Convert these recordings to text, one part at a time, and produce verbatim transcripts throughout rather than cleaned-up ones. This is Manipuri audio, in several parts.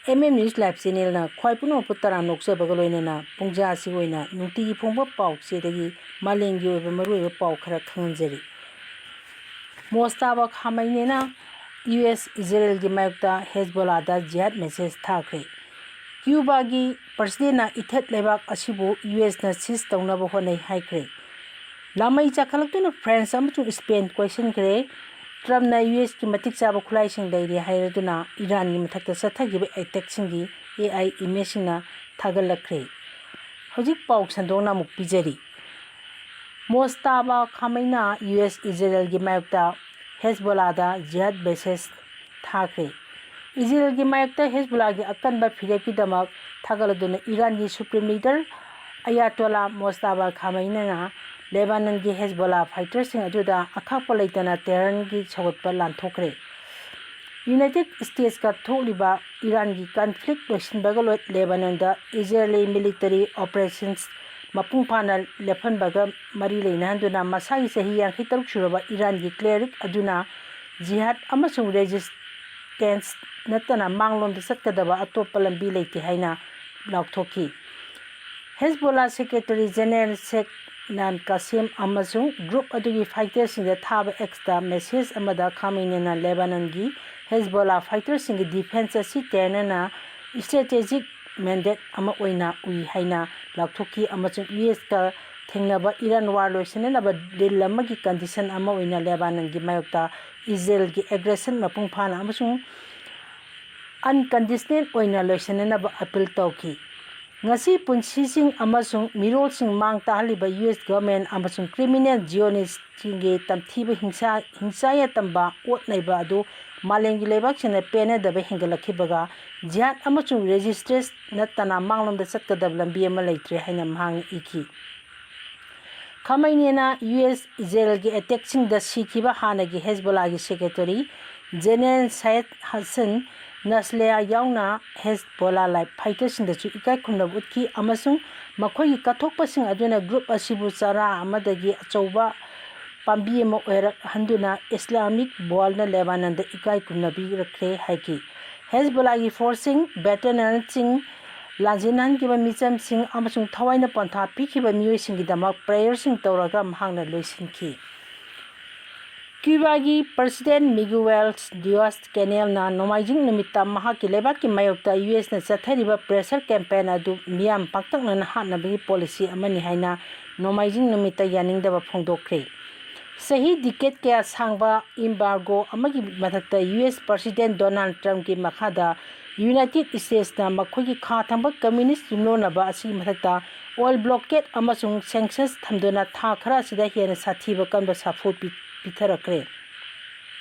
M M News Live Channelꯅ ꯈ꯭ꯋꯥꯏ ꯄꯨꯝꯅꯃꯛꯄꯨ ꯇꯔꯥꯝꯅ ꯑꯣꯛꯆꯕꯒ ꯂꯣꯏꯅꯅ ꯄꯨꯡꯖꯥ ꯑꯁꯤꯒꯤ ꯑꯣꯏꯅ ꯅꯨꯡꯇꯤꯒꯤ ꯐꯣꯡꯕ ꯄꯥꯎ ꯆꯦꯗꯒꯤ ꯃꯥꯂꯦꯝꯒꯤ ꯑꯣꯏꯕ ꯃꯔꯨꯑꯣꯏꯕ ꯄꯥꯎ ꯈꯔ ꯈꯪꯍꯟꯖꯔꯤ꯫ ꯃꯣꯁꯇꯥꯕꯥ ꯈꯥꯃꯩꯅꯤꯅ ꯌꯨ ꯑꯦꯁ ꯏꯖꯔꯦꯜꯒꯤ ꯃꯥꯌꯣꯛꯇ ꯍꯦꯖꯕꯣꯂꯥꯗ ꯖꯤꯍꯥꯗ ꯃꯦꯁꯦꯖ ꯊꯥꯈ꯭ꯔꯦ꯫ ꯀ꯭ꯌꯨꯕꯥꯒꯤ ꯄ꯭ꯔꯁꯤꯗꯦꯟꯅ ꯏꯊꯠ ꯂꯩꯕꯥꯛ ꯑꯁꯤꯕꯨ ꯌꯨ ꯑꯦꯁꯅ ꯁꯤꯖ ꯇꯧꯅꯕ ꯍꯣꯠꯅꯩ ꯍꯥꯏꯈ꯭ꯔꯦ꯫ ꯂꯥꯃꯩ ꯆꯥꯈꯠꯂꯛꯇꯨꯅ ꯐ꯭ꯔꯥꯟꯁ ꯑꯃꯁꯨꯡ ꯁ꯭ꯄꯦꯟ ꯀꯣꯏꯁꯤꯟꯈ꯭ꯔꯦ꯫ ꯇ꯭ꯔꯝꯞꯅ ꯌꯨ ꯑꯦꯁꯀꯤ ꯃꯇꯤꯛ ꯆꯥꯕ ꯈꯨꯠꯂꯥꯏꯁꯤꯡ ꯂꯩꯔꯦ ꯍꯥꯏꯔꯗꯨꯅ ꯏꯔꯥꯟꯒꯤ ꯃꯊꯛꯇ ꯆꯠꯊꯈꯤꯕ ꯑꯦꯇꯦꯛꯁꯤꯡꯒꯤ ꯑꯦ ꯑꯥꯏ ꯏꯃꯦꯖꯁꯤꯡꯅ ꯊꯥꯒꯠꯂꯛꯈ꯭ꯔꯦ꯫ ꯍꯧꯖꯤꯛ ꯄꯥꯎ ꯁꯟꯗꯣꯛꯅ ꯑꯃꯨꯛ ꯄꯤꯖꯔꯤ꯫ ꯃꯣꯁꯇꯥꯕꯥ ꯈꯥꯃꯩꯅ ꯌꯨ ꯑꯦꯁ ꯏꯖꯔꯦꯜꯒꯤ ꯃꯥꯌꯣꯛꯇ ꯍꯦꯖꯕꯣꯂꯥꯗ ꯖꯤꯍꯥꯗ ꯃꯦꯁꯦꯖ ꯊꯥꯈ꯭ꯔꯦ꯫ ꯏꯖꯔꯦꯜꯒꯤ ꯃꯥꯌꯣꯛꯇ ꯍꯦꯖꯕꯣꯂꯥꯒꯤ ꯑꯀꯟꯕ ꯐꯤꯔꯦꯞꯀꯤꯗꯃꯛ ꯊꯥꯒꯠꯂꯗꯨꯅ ꯏꯔꯥꯟꯒꯤ ꯁꯨꯄ꯭ꯔꯤꯝ ꯂꯤꯗꯔ ꯑꯌꯥꯇꯣꯂꯥ ꯃꯣꯁꯇꯥꯕꯥ ꯈꯥꯃꯩꯅꯤꯅ ꯂꯦꯕꯥꯅꯟꯒꯤ ꯍꯦꯖꯕꯣꯂꯥ ꯐꯥꯏꯇꯔꯁꯤꯡ ꯑꯗꯨꯗ ꯑꯈꯥꯛꯄ ꯂꯩꯇꯅ ꯇꯦꯍꯔꯥꯟꯒꯤ ꯁꯧꯒꯠꯄ ꯂꯥꯟꯊꯣꯛꯈ꯭ꯔꯦ꯫ ꯌꯨꯅꯥꯏꯇꯦꯗ ꯁ꯭ꯇꯦꯠꯁꯀ ꯊꯣꯛꯂꯤꯕ ꯏꯔꯥꯟꯒꯤ ꯀꯟꯐ꯭ꯂꯤꯛ ꯂꯣꯏꯁꯤꯟꯕꯒ ꯂꯣꯏ ꯂꯦꯕꯥꯅꯟꯗ ꯏꯖꯔꯦꯂꯤ ꯃꯤꯂꯤꯇꯔꯤ ꯑꯣꯄꯔꯦꯁꯟꯁ ꯃꯄꯨꯡ ꯐꯥꯅ ꯂꯦꯞꯍꯟꯕꯒ ꯃꯔꯤ ꯂꯩꯅꯍꯟꯗꯨꯅ ꯃꯁꯥꯒꯤ ꯆꯍꯤ ꯌꯥꯡꯈꯩ ꯇꯔꯨꯛ ꯁꯨꯔꯕ ꯏꯔꯥꯟꯒꯤ ꯀ꯭ꯂꯦꯔꯤꯛ ꯑꯗꯨꯅ ꯖꯤꯍꯥꯗ ꯑꯃꯁꯨꯡ ꯔꯦꯖꯤꯁꯇꯦꯟꯁ ꯅꯠꯇꯅ ꯃꯥꯡꯂꯣꯝꯗ ꯆꯠꯀꯗꯕ ꯑꯇꯣꯞꯄ ꯂꯝꯕꯤ ꯂꯩꯇꯦ ꯍꯥꯏꯅ ꯂꯥꯎꯊꯣꯛꯈꯤ꯫ ꯍꯦꯖꯕꯣꯂꯥ ꯁꯦꯀ꯭ꯔꯦꯇꯔꯤ ꯖꯦꯅꯔꯦꯜ ꯁꯦꯛ ꯅꯥꯟ ꯀꯥꯁꯤꯝ ꯑꯃꯁꯨꯡ ꯒ꯭ꯔꯨꯞ ꯑꯗꯨꯒꯤ ꯐꯥꯏꯇꯔꯁꯤꯡꯗ ꯊꯥꯕ ꯑꯦꯛꯁꯇ ꯃꯦꯁꯦꯖ ꯑꯃꯗ ꯈꯥꯃꯩꯅꯤꯅ ꯂꯦꯕꯥꯅꯟꯒꯤ ꯍꯦꯖꯕꯣꯂꯥ ꯐꯥꯏꯇꯔꯁꯤꯡꯒꯤ ꯗꯤꯐꯦꯟꯁ ꯑꯁꯤ ꯇꯦꯍꯔꯥꯟꯅ ꯏꯁꯇ꯭ꯔꯦꯇꯦꯖꯤꯛ ꯃꯦꯟꯗꯦꯠ ꯑꯃ ꯑꯣꯏꯅ ꯎꯏ ꯍꯥꯏꯅ ꯂꯥꯎꯊꯣꯛꯈꯤ ꯑꯃꯁꯨꯡ ꯌꯨ ꯑꯦꯁꯀ ꯊꯦꯡꯅꯕ ꯏꯔꯥꯟ ꯋꯥꯔ ꯂꯣꯏꯁꯤꯟꯅꯅꯕ ꯗꯤꯜ ꯑꯃꯒꯤ ꯀꯟꯗꯤꯁꯟ ꯑꯃ ꯑꯣꯏꯅ ꯂꯦꯕꯥꯅꯟꯒꯤ ꯃꯥꯌꯣꯛꯇ ꯏꯖꯔꯦꯜꯒꯤ ꯑꯦꯒ꯭ꯔꯦꯁꯟ ꯃꯄꯨꯡ ꯐꯥꯅ ꯑꯃꯁꯨꯡ ꯑꯟꯀꯟꯗꯤꯁꯅꯦꯜ ꯑꯣꯏꯅ ꯂꯣꯏꯁꯤꯟꯅꯅꯕ ꯑꯄꯤꯜ ꯇꯧꯈꯤ꯫ ꯉꯁꯤ ꯄꯨꯟꯁꯤꯁꯤꯡ ꯑꯃꯁꯨꯡ ꯃꯤꯔꯣꯜꯁꯤꯡ ꯃꯥꯡ ꯇꯥꯛꯍꯜꯂꯤꯕ ꯌꯨ ꯑꯦꯁ ꯒꯚꯔꯟꯃꯦꯟꯠ ꯑꯃꯁꯨꯡ ꯀ꯭ꯔꯤꯃꯤꯅꯦꯜ ꯖꯤꯑꯣꯅꯤꯁꯁꯤꯡꯒꯤ ꯇꯝꯊꯤꯕ ꯍꯤꯡꯁꯥ, ꯍꯤꯡꯁꯥ ꯌꯥꯇꯝꯕ ꯑꯣꯠ ꯅꯩꯕ ꯑꯗꯨ ꯃꯥꯂꯦꯝꯒꯤ ꯂꯩꯕꯥꯛꯁꯤꯡꯅ ꯄꯦꯟꯅꯗꯕ ꯍꯦꯟꯒꯠꯂꯛꯈꯤꯕꯒ ꯖꯤꯍꯥꯗ ꯑꯃꯁꯨꯡ ꯔꯦꯖꯤꯁꯇꯦꯟꯁ ꯅꯠꯇꯅ ꯃꯥꯡꯂꯣꯝꯗ ꯆꯠꯀꯗꯕ ꯂꯝꯕꯤ ꯑꯃ ꯂꯩꯇ꯭ꯔꯦ ꯍꯥꯏꯅ ꯃꯍꯥꯛꯅ ꯏꯈꯤ꯫ ꯈꯥꯃꯩꯅꯤꯅ ꯌꯨ ꯑꯦꯁ ꯏꯖꯔꯦꯜꯒꯤ ꯑꯦꯇꯦꯛꯁꯤꯡꯗ ꯁꯤꯈꯤꯕ ꯍꯥꯟꯅꯒꯤ ꯍꯦꯖꯕꯣꯂꯥꯒꯤ ꯁꯦꯀ꯭ꯔꯦꯇꯔꯤ ꯖꯦꯅꯔꯦꯜ ꯁꯌꯦꯗ ꯍꯁꯟ ꯅꯁꯂꯦꯌꯥ ꯌꯥꯎꯅ ꯍꯦꯖꯕꯣꯂꯥ ꯂꯥꯏꯐ ꯐꯥꯏꯇꯔꯁꯤꯡꯗꯁꯨ ꯏꯀꯥꯏ ꯈꯨꯝꯅꯕ ꯎꯠꯈꯤ ꯑꯃꯁꯨꯡ ꯃꯈꯣꯏꯒꯤ ꯀꯠꯊꯣꯛꯄꯁꯤꯡ ꯑꯗꯨꯅ ꯒ꯭ꯔꯨꯞ ꯑꯁꯤꯕꯨ ꯆꯔꯥ ꯑꯃꯗꯒꯤ ꯑꯆꯧꯕ ꯄꯥꯝꯕꯤ ꯑꯃ ꯑꯣꯏꯔꯛꯍꯟꯗꯨꯅ ꯏꯁꯂꯥꯃꯤꯛ ꯋꯥꯔꯜꯅ ꯂꯦꯕꯥꯅꯟꯗ ꯏꯀꯥꯏ ꯈꯨꯝꯅꯕꯤꯔꯛꯈ꯭ꯔꯦ ꯍꯥꯏꯈꯤ꯫ ꯍꯦꯖꯕꯣꯂꯥꯒꯤ ꯐꯣꯔꯁꯁꯤꯡ, ꯕꯦꯇꯅꯔꯁꯤꯡ, ꯂꯥꯟꯖꯦꯟꯅꯍꯟꯈꯤꯕ ꯃꯤꯆꯝꯁꯤꯡ ꯑꯃꯁꯨꯡ ꯊꯋꯥꯏꯅ ꯄꯣꯟꯊꯥ ꯄꯤꯈꯤꯕ ꯃꯤꯑꯣꯏꯁꯤꯡꯒꯤꯗꯃꯛ ꯄ꯭ꯔꯦꯌꯔꯁꯤꯡ ꯇꯧꯔꯒ ꯃꯍꯥꯛꯅ ꯂꯣꯏꯁꯤꯟꯈꯤ꯫ ꯀ꯭ꯌꯨꯕꯥꯒꯤ ꯄ꯭ꯔꯁꯤꯗꯦꯟ ꯃꯤꯒꯨꯋꯦꯜ ꯗꯤꯌꯥꯁ ꯀꯦꯅꯦꯜꯅ ꯅꯣꯡꯃꯥꯏꯖꯤꯡ ꯅꯨꯃꯤꯠꯇ ꯃꯍꯥꯛꯀꯤ ꯂꯩꯕꯥꯛꯀꯤ ꯃꯥꯌꯣꯛꯇ ꯌꯨ ꯑꯦꯁꯅ ꯆꯠꯊꯔꯤꯕ ꯄ꯭ꯔꯦꯁꯔ ꯀꯦꯝꯄꯦꯟ ꯑꯗꯨ ꯃꯤꯌꯥꯝ ꯄꯥꯛꯇꯛꯅꯅ ꯍꯥꯠꯅꯕꯒꯤ ꯄꯣꯂꯤꯁꯤ ꯑꯃꯅꯤ ꯍꯥꯏꯅ ꯅꯣꯡꯃꯥꯏꯖꯤꯡ ꯅꯨꯃꯤꯠꯇ ꯌꯥꯅꯤꯡꯗꯕ ꯐꯣꯡꯗꯣꯛꯈ꯭ꯔꯦ꯫ ꯆꯍꯤ ꯗꯤꯀꯦꯠ ꯀꯌꯥ ꯁꯥꯡꯕ ꯏꯝꯕꯥꯔꯒꯣ ꯑꯃꯒꯤ ꯃꯊꯛꯇ ꯌꯨ ꯑꯦꯁ ꯄ꯭ꯔꯁꯤꯗꯦꯟ ꯗꯣꯅꯥꯜꯗ ꯇ꯭ꯔꯝꯞꯀꯤ ꯃꯈꯥꯗ ꯌꯨꯅꯥꯏꯇꯦꯗ ꯏꯁꯇꯦꯠꯁꯅ ꯃꯈꯣꯏꯒꯤ ꯈꯥ ꯊꯪꯕ ꯀꯝꯃ꯭ꯌꯨꯅꯤꯁ ꯌꯨꯝꯂꯣꯟꯅꯕ ꯑꯁꯤꯒꯤ ꯃꯊꯛꯇ ꯑꯣꯏꯜ ꯕ꯭ꯂꯣꯀꯦꯗ ꯑꯃꯁꯨꯡ ꯁꯦꯡꯁꯟꯁ ꯊꯝꯗꯨꯅ ꯊꯥ ꯈꯔ ꯑꯁꯤꯗ ꯍꯦꯟꯅ ꯁꯥꯊꯤꯕ ꯀꯟꯕ ꯁꯥꯐꯨ ꯄꯤ-, ꯄꯤꯊꯔꯛꯈ꯭ꯔꯦ꯫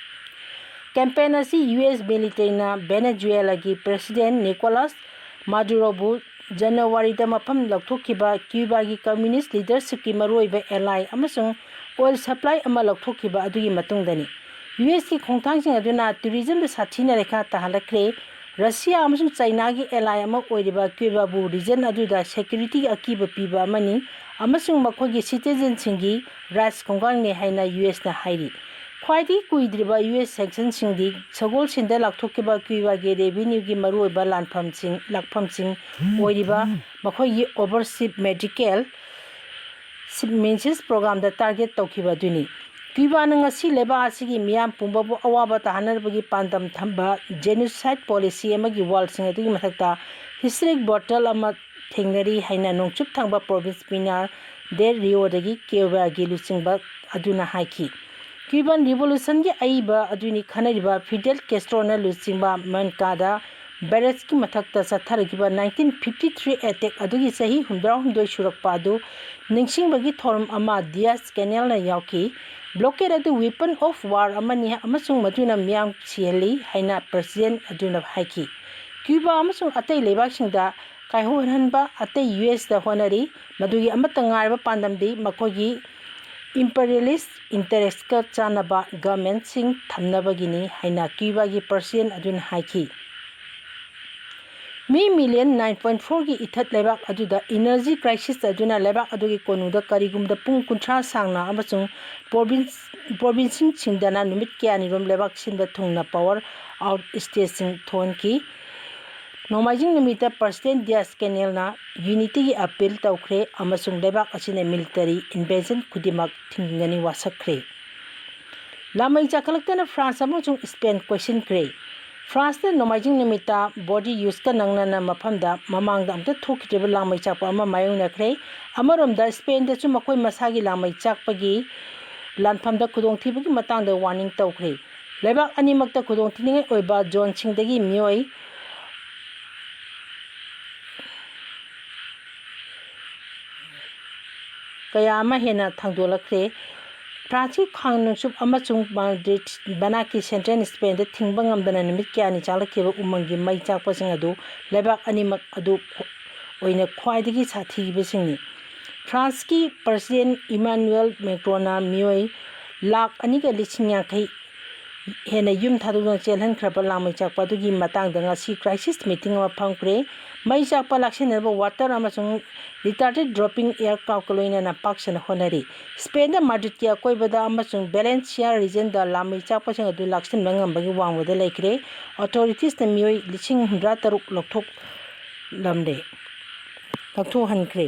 ꯀꯦꯝꯄꯦꯟ ꯑꯁꯤ ꯌꯨ ꯑꯦꯁ ꯃꯤꯂꯤꯇꯔꯤꯅ ꯚꯦꯅꯦꯖꯨꯋꯦꯂꯥꯒꯤ ꯄ꯭ꯔꯦꯁꯤꯗꯦꯟ ꯅꯤꯀꯣꯂꯥꯁ ꯃꯥꯗꯨꯔꯣꯕꯨ ꯖꯅꯋꯥꯔꯤꯗ ꯃꯐꯝ ꯂꯧꯊꯣꯛꯈꯤꯕ ꯀ꯭ꯌꯨꯕꯥꯒꯤ ꯀꯝꯃ꯭ꯌꯨꯅꯤꯁ ꯂꯤꯗꯔꯁꯤꯞꯀꯤ ꯃꯔꯨꯑꯣꯏꯕ ꯑꯦꯂꯥꯏ ꯑꯃꯁꯨꯡ ꯑꯣꯏꯜ ꯁꯄ꯭ꯂꯥꯏ ꯑꯃ ꯂꯧꯊꯣꯛꯈꯤꯕ ꯑꯗꯨꯒꯤ ꯃꯇꯨꯡꯗꯅꯤ꯫ ꯌꯨ ꯑꯦꯁꯀꯤ ꯈꯣꯡꯊꯥꯡꯁꯤꯡ ꯑꯗꯨꯅ ꯇꯨꯔꯤꯖꯝꯗ ꯁꯥꯊꯤꯅ ꯂꯩꯈꯥ ꯇꯥꯍꯜꯂꯛꯈ꯭ꯔꯦ꯫ ꯔꯁꯤꯌꯥ ꯑꯃꯁꯨꯡ ꯆꯥꯏꯅꯥꯒꯤ ꯑꯦꯂꯥꯏ ꯑꯃ ꯑꯣꯏꯔꯤꯕ ꯀ꯭ꯌꯨꯕꯥꯕꯨ ꯔꯤꯖꯟ ꯑꯗꯨꯗ ꯁꯦꯀ꯭ꯌꯨꯔꯤꯇꯤꯒꯤ ꯑꯀꯤꯕ ꯄꯤꯕ ꯑꯃꯅꯤ ꯑꯃꯁꯨꯡ ꯃꯈꯣꯏꯒꯤ ꯁꯤꯇꯤꯖꯟꯁꯤꯡꯒꯤ ꯔꯥꯏꯠꯁ ꯈꯣꯡꯒꯥꯡꯅꯤ ꯍꯥꯏꯅ ꯌꯨ ꯑꯦꯁꯅ ꯍꯥꯏꯔꯤ꯫ ꯈ꯭ꯋꯥꯏꯗꯒꯤ ꯀꯨꯏꯗ꯭ꯔꯤꯕ ꯌꯨ ꯑꯦꯁ ꯁꯦꯡꯁꯟꯁꯤꯡꯗꯤ ꯁꯒꯣꯜꯁꯦꯟꯗ ꯂꯥꯎꯊꯣꯛꯈꯤꯕ ꯀ꯭ꯌꯨꯕꯥꯒꯤ ꯔꯦꯚꯤꯅ꯭ꯌꯨꯒꯤ ꯃꯔꯨꯑꯣꯏꯕ ꯂꯥꯟꯐꯝꯁꯤꯡ, ꯂꯥꯛꯐꯝꯁꯤꯡ ꯑꯣꯏꯔꯤꯕ ꯃꯈꯣꯏꯒꯤ ꯑꯣꯚꯔꯁꯤꯞ ꯃꯦꯗꯤꯀꯦꯜ ꯁꯤꯞꯃꯦꯟꯁꯤꯁ ꯄ꯭ꯔꯣꯒ꯭ꯔꯥꯝꯗ ꯇꯥꯔꯒꯦꯠ ꯇꯧꯈꯤꯕ ꯑꯗꯨꯅꯤ꯫ ꯀ꯭ꯌꯨꯕꯥꯅ ꯉꯁꯤ ꯂꯩꯕꯥꯛ ꯑꯁꯤꯒꯤ ꯃꯤꯌꯥꯝ ꯄꯨꯝꯕꯕꯨ ꯑꯋꯥꯕ ꯇꯥꯍꯟꯅꯕꯒꯤ ꯄꯥꯟꯗꯝ ꯊꯝꯕ ꯖꯦꯅꯣꯁꯥꯏꯗ ꯄꯣꯂꯤꯁꯤ ꯑꯃꯒꯤ ꯋꯥꯜꯁꯤꯡ ꯑꯗꯨꯒꯤ ꯃꯊꯛꯇ ꯍꯤꯁꯇ꯭ꯔꯤꯛ ꯕꯣꯇꯜ ꯑꯃ ꯊꯦꯡꯅꯔꯤ ꯍꯥꯏꯅ ꯅꯣꯡꯆꯨꯞ ꯊꯪꯕ ꯄ꯭ꯔꯣꯚꯤꯟꯁ ꯄꯤꯅꯥꯔ ꯗꯦ ꯔꯤꯑꯣꯗꯒꯤ ꯀ꯭ꯌꯨꯕꯥꯒꯤ ꯂꯨꯆꯤꯡꯕ ꯑꯗꯨꯅ ꯍꯥꯏꯈꯤ꯫ ꯀ꯭ꯌꯨꯕꯥꯟ ꯔꯤꯚꯣꯂꯨꯁꯟꯒꯤ ꯑꯏꯕ ꯑꯗꯨꯅꯤ ꯈꯟꯅꯔꯤꯕ ꯐꯤꯗꯦꯜ ꯀꯦꯁꯇ꯭ꯔꯣꯅ ꯂꯨꯆꯤꯡꯕ ꯃꯟꯀꯥꯗ ꯕꯦꯔꯦꯖꯀꯤ ꯃꯊꯛꯇ ꯆꯠꯊꯔꯛꯈꯤꯕ ꯅꯥꯏꯟꯇꯤꯟ ꯐꯤꯐꯇꯤ ꯊ꯭ꯔꯤ ꯑꯦꯇꯦꯛ ꯑꯗꯨꯒꯤ ꯆꯍꯤ ꯍꯨꯝꯗ꯭ꯔꯥꯍꯨꯝꯗꯣꯏ ꯁꯨꯔꯛꯄ ꯑꯗꯨ ꯅꯤꯡꯁꯤꯡꯕꯒꯤ ꯊꯧꯔꯝ ꯑꯃ ꯗꯤꯌꯥꯁ ꯀꯦꯅꯦꯜꯅ ꯌꯥꯎꯈꯤ꯫ ꯕ꯭ꯂꯣꯀꯦꯗ ꯑꯗꯨ weapon of war ꯑꯃꯅꯤ ꯑꯃꯁꯨꯡ ꯃꯗꯨꯅ ꯃꯤꯌꯥꯝ ꯁꯤꯍꯜꯂꯤ ꯍꯥꯏꯅ ꯄ꯭ꯔꯁꯤꯗꯦꯟ ꯑꯗꯨꯅ ꯍꯥꯏꯈꯤ꯫ ꯀ꯭ꯌꯨꯕꯥ ꯑꯃꯁꯨꯡ ꯑꯇꯩ ꯂꯩꯕꯥꯛꯁꯤꯡꯗ ꯀꯥꯏꯍꯣꯟꯍꯟꯕ ꯑꯇꯩ ꯌꯨ ꯑꯦꯁꯇ ꯍꯣꯠꯅꯔꯤ꯫ ꯃꯗꯨꯒꯤ ꯑꯃꯠꯇ ꯉꯥꯏꯔꯕ ꯄꯥꯟꯗꯝꯗꯤ ꯃꯈꯣꯏꯒꯤ ꯏꯝꯄꯔꯤꯌꯦꯂꯤꯁ ꯏꯟꯇꯔꯦꯁꯀ ꯆꯥꯟꯅꯕ ꯒꯚꯔꯟꯃꯦꯟꯠꯁꯤꯡ ꯊꯝꯅꯕꯒꯤꯅꯤ ꯍꯥꯏꯅ ꯀ꯭ꯌꯨꯕꯥꯒꯤ ꯄ꯭ꯔꯁꯤꯗꯦꯟ ꯑꯗꯨꯅ ꯍꯥꯏꯈꯤ꯫ ꯃꯤ ꯃꯤꯂꯤꯌꯟ ꯅꯥꯏꯟ ꯄꯣꯏꯟꯠ ꯐꯣꯔꯒꯤ ꯏꯊꯠ ꯂꯩꯕꯥꯛ ꯑꯗꯨꯗ ꯏꯅꯔꯖꯤ ꯀ꯭ꯔꯥꯏꯁꯤꯁ ꯑꯗꯨꯅ ꯂꯩꯕꯥꯛ ꯑꯗꯨꯒꯤ ꯀꯣꯅꯨꯡꯗ ꯀꯔꯤꯒꯨꯝꯕꯗ ꯄꯨꯡ ꯀꯨꯟꯊ꯭ꯔꯥ ꯁꯥꯡꯅ ꯑꯃꯁꯨꯡ ꯄ꯭ꯔꯣꯚꯤꯟꯁ, ꯄ꯭ꯔꯣꯚꯤꯟꯁꯁꯤꯡ ꯁꯤꯟꯗꯅ ꯅꯨꯃꯤꯠ ꯀꯌꯥꯅꯤꯔꯣꯝ ꯂꯩꯕꯥꯛ ꯁꯤꯟꯕ ꯊꯨꯡꯅ ꯄꯥꯋꯔ ꯑꯥꯎꯠ ꯁ꯭ꯇꯦꯖꯁꯤꯡ ꯊꯣꯛꯍꯟꯈꯤ꯫ ꯅꯣꯡꯃꯥꯏꯖꯤꯡ ꯅꯨꯃꯤꯠꯇ ꯄ꯭ꯔꯁꯤꯗꯦꯟ ꯗꯤꯌꯥꯁ ꯀꯦꯅꯦꯜꯅ ꯌꯨꯅꯤꯇꯤꯒꯤ ꯑꯄꯤꯜ ꯇꯧꯈ꯭ꯔꯦ ꯑꯃꯁꯨꯡ ꯂꯩꯕꯥꯛ ꯑꯁꯤꯅ ꯃꯤꯂꯤꯇꯔꯤ ꯏꯟꯚꯦꯟꯁꯟ ꯈꯨꯗꯤꯡꯃꯛ ꯊꯤꯡꯒꯅꯤ ꯋꯥꯁꯛꯈ꯭ꯔꯦ꯫ ꯂꯥꯃꯩ ꯆꯥꯛꯈꯠꯂꯛꯇꯅ ꯐ꯭ꯔꯥꯟꯁ ꯑꯃꯁꯨꯡ ꯁ꯭ꯄꯦꯟ ꯀꯣꯏꯁꯤꯟꯈ꯭ꯔꯦ꯫ ꯐ꯭ꯔꯥꯟꯁꯅ ꯅꯣꯡꯃꯥꯏꯖꯤꯡ ꯅꯨꯃꯤꯠꯇ ꯕꯣꯔꯗꯤꯌꯨꯁꯀ ꯅꯛꯅꯅ ꯃꯐꯝꯗ ꯃꯃꯥꯡꯗ ꯑꯃꯨꯛꯇ ꯊꯣꯛꯈꯤꯗ꯭ꯔꯤꯕ ꯂꯥꯡꯃꯩ ꯆꯥꯛꯄ ꯑꯃ ꯃꯥꯌꯣꯛꯅꯈ꯭ꯔꯦ꯫ ꯑꯃꯔꯣꯝꯗ ꯁ꯭ꯄꯦꯟꯗꯁꯨ ꯃꯈꯣꯏ ꯃꯁꯥꯒꯤ ꯂꯥꯡꯃꯩ ꯆꯥꯛꯄꯒꯤ ꯂꯥꯟꯐꯝꯗ ꯈꯨꯗꯣꯡꯊꯤꯕꯒꯤ ꯃꯇꯥꯡꯗ ꯋꯥꯔꯅꯤꯡ ꯇꯧꯈ꯭ꯔꯦ꯫ ꯂꯩꯕꯥꯛ ꯑꯅꯤꯃꯛꯇ ꯈꯨꯗꯣꯡꯊꯤꯅꯤꯡꯉꯥꯏ ꯑꯣꯏꯕ ꯖꯣꯟꯁꯤꯡꯗꯒꯤ ꯃꯤꯑꯣꯏ ꯀꯌꯥ ꯑꯃ ꯍꯦꯟꯅ ꯊꯥꯡꯗꯣꯛꯂꯛꯈ꯭ꯔꯦ꯫ ꯐ꯭ꯔꯥꯟꯁꯀꯤ ꯈꯥꯡ ꯅꯣꯡꯆꯨꯞ ꯑꯃꯁꯨꯡ ꯃꯥꯗ꯭ꯔꯤꯗ ꯕꯅꯥꯛꯀꯤ ꯁꯦꯟꯇ꯭ꯔꯦꯜ ꯁ꯭ꯄꯦꯟꯗ ꯊꯤꯡꯕ ꯉꯝꯗꯅ ꯅꯨꯃꯤꯠ ꯀꯌꯥꯅꯤ ꯆꯥꯛꯂꯛꯈꯤꯕ ꯎꯃꯪꯒꯤ ꯃꯩ ꯆꯥꯛꯄꯁꯤꯡ ꯑꯗꯨ ꯂꯩꯕꯥꯛ ꯑꯅꯤꯃꯛ ꯑꯗꯨ ꯑꯣꯏꯅ ꯈ꯭ꯋꯥꯏꯗꯒꯤ ꯁꯥꯊꯤꯈꯤꯕꯁꯤꯡꯅꯤ꯫ ꯐ꯭ꯔꯥꯟꯁꯀꯤ ꯄ꯭ꯔꯁꯤꯗꯦꯟ ꯏꯃꯥꯅꯨꯑꯦꯜ ꯃꯦꯀ꯭ꯔꯣꯟꯅ ꯃꯤꯑꯣꯏ ꯂꯥꯈ ꯑꯅꯤꯒ ꯂꯤꯁꯤꯡ ꯌꯥꯡꯈꯩ ꯍꯦꯟꯅ ꯌꯨꯝ ꯊꯥꯗꯣꯛꯇꯨꯅ ꯆꯦꯜꯍꯟꯈ꯭ꯔꯕ ꯂꯥꯡꯃꯩ ꯆꯥꯛꯄ ꯑꯗꯨꯒꯤ ꯃꯇꯥꯡꯗ ꯉꯁꯤ ꯀ꯭ꯔꯥꯏꯁꯤꯁ ꯃꯤꯇꯤꯡ ꯑꯃ ꯐꯝꯈ꯭ꯔꯦ꯫ ꯃꯩ ꯆꯥꯛꯄ ꯂꯥꯛꯁꯤꯟꯅꯕ ꯋꯥꯇꯔ ꯑꯃꯁꯨꯡ ꯔꯤꯇꯥꯔꯗꯦꯠ ꯗ꯭ꯔꯣꯄꯤꯡ ꯑꯦꯌꯔ ꯀ꯭ꯔꯥꯐꯀ ꯂꯣꯏꯅꯅ ꯄꯥꯛ ꯁꯟꯅ ꯍꯣꯠꯅꯔꯤ꯫ ꯁ꯭ꯄꯦꯟꯗ ꯃꯥꯗ꯭ꯔꯤꯗꯀꯤ ꯑꯀꯣꯏꯕꯗ ꯑꯃꯁꯨꯡ ꯕꯦꯂꯦꯟꯁꯤꯌꯥ ꯔꯤꯖꯟꯗ ꯂꯥꯡꯃꯩ ꯆꯥꯛꯄꯁꯤꯡ ꯑꯗꯨ ꯂꯥꯛꯁꯤꯟꯕ ꯉꯝꯕꯒꯤ ꯋꯥꯡꯃꯗ ꯂꯩꯈ꯭ꯔꯦ꯫ ꯑꯣꯊꯣꯔꯤꯇꯤꯁꯅ ꯃꯤꯑꯣꯏ ꯂꯤꯁꯤꯡ ꯍꯨꯝꯗ꯭ꯔꯥ ꯇꯔꯨꯛ ꯂꯧꯊꯣꯛꯂꯝꯂꯦ, ꯂꯧꯊꯣꯛꯍꯟꯈ꯭ꯔꯦ꯫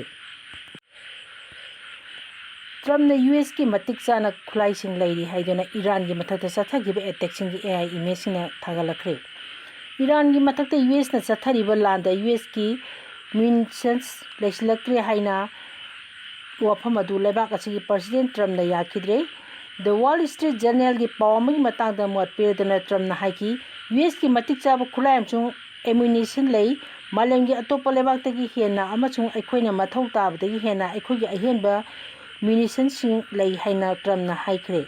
ꯇ꯭ꯔꯝꯞꯅ ꯌꯨ ꯑꯦꯁꯀꯤ ꯃꯇꯤꯛ ꯆꯥꯅ ꯈꯨꯠꯂꯥꯏꯁꯤꯡ ꯂꯩꯔꯤ ꯍꯥꯏꯗꯨꯅ ꯏꯔꯥꯟꯒꯤ ꯃꯊꯛꯇ ꯆꯠꯊꯈꯤꯕ ꯑꯦꯇꯦꯛꯁꯤꯡꯒꯤ ꯑꯦ ꯑꯥꯏ ꯏꯃꯦꯖꯁꯤꯡꯅ ꯊꯥꯒꯠꯂꯛꯈ꯭ꯔꯦ꯫ ꯏꯔꯥꯟꯒꯤ ꯃꯊꯛꯇ ꯌꯨ ꯑꯦꯁꯅ ꯆꯠꯊꯔꯤꯕ ꯂꯥꯟꯗ ꯌꯨ ꯑꯦꯁꯀꯤ ꯃ꯭ꯌꯨꯅꯤꯁꯟꯁ ꯂꯩꯁꯤꯜꯂꯛꯇ꯭ꯔꯦ ꯍꯥꯏꯅ ꯋꯥꯐꯝ ꯑꯗꯨ ꯂꯩꯕꯥꯛ ꯑꯁꯤꯒꯤ ꯄ꯭ꯔꯁꯤꯗꯦꯟ ꯇ꯭ꯔꯝꯞꯅ ꯌꯥꯈꯤꯗ꯭ꯔꯦ꯫ ꯗ ꯋꯥꯜ ꯁ꯭ꯇ꯭ꯔꯤꯠ ꯖꯔꯅꯦꯜꯒꯤ ꯄꯥꯎ ꯑꯃꯒꯤ ꯃꯇꯥꯡꯗ ꯃꯣꯠ ꯄꯤꯔꯗꯨꯅ ꯇ꯭ꯔꯝꯞꯅ ꯍꯥꯏꯈꯤ, "ꯌꯨ ꯑꯦꯁꯀꯤ ꯃꯇꯤꯛ ꯆꯥꯕ ꯈꯨꯠꯂꯥꯏ ꯑꯃꯁꯨꯡ ꯑꯦꯃꯨꯅꯤꯁꯟ ꯂꯩ꯫ ꯃꯥꯂꯦꯝꯒꯤ ꯑꯇꯣꯞꯄ ꯂꯩꯕꯥꯛꯇꯒꯤ ꯍꯦꯟꯅ ꯑꯃꯁꯨꯡ ꯑꯩꯈꯣꯏꯅ ꯃꯊꯧ ꯇꯥꯕꯗꯒꯤ ꯍꯦꯟꯅ ꯑꯩꯈꯣꯏꯒꯤ ꯑꯍꯦꯟꯕ ꯃ꯭ꯌꯨꯅꯤꯁꯟꯁꯤꯡ ꯂꯩ" ꯍꯥꯏꯅ ꯇ꯭ꯔꯝꯞꯅ ꯍꯥꯏꯈ꯭ꯔꯦ꯫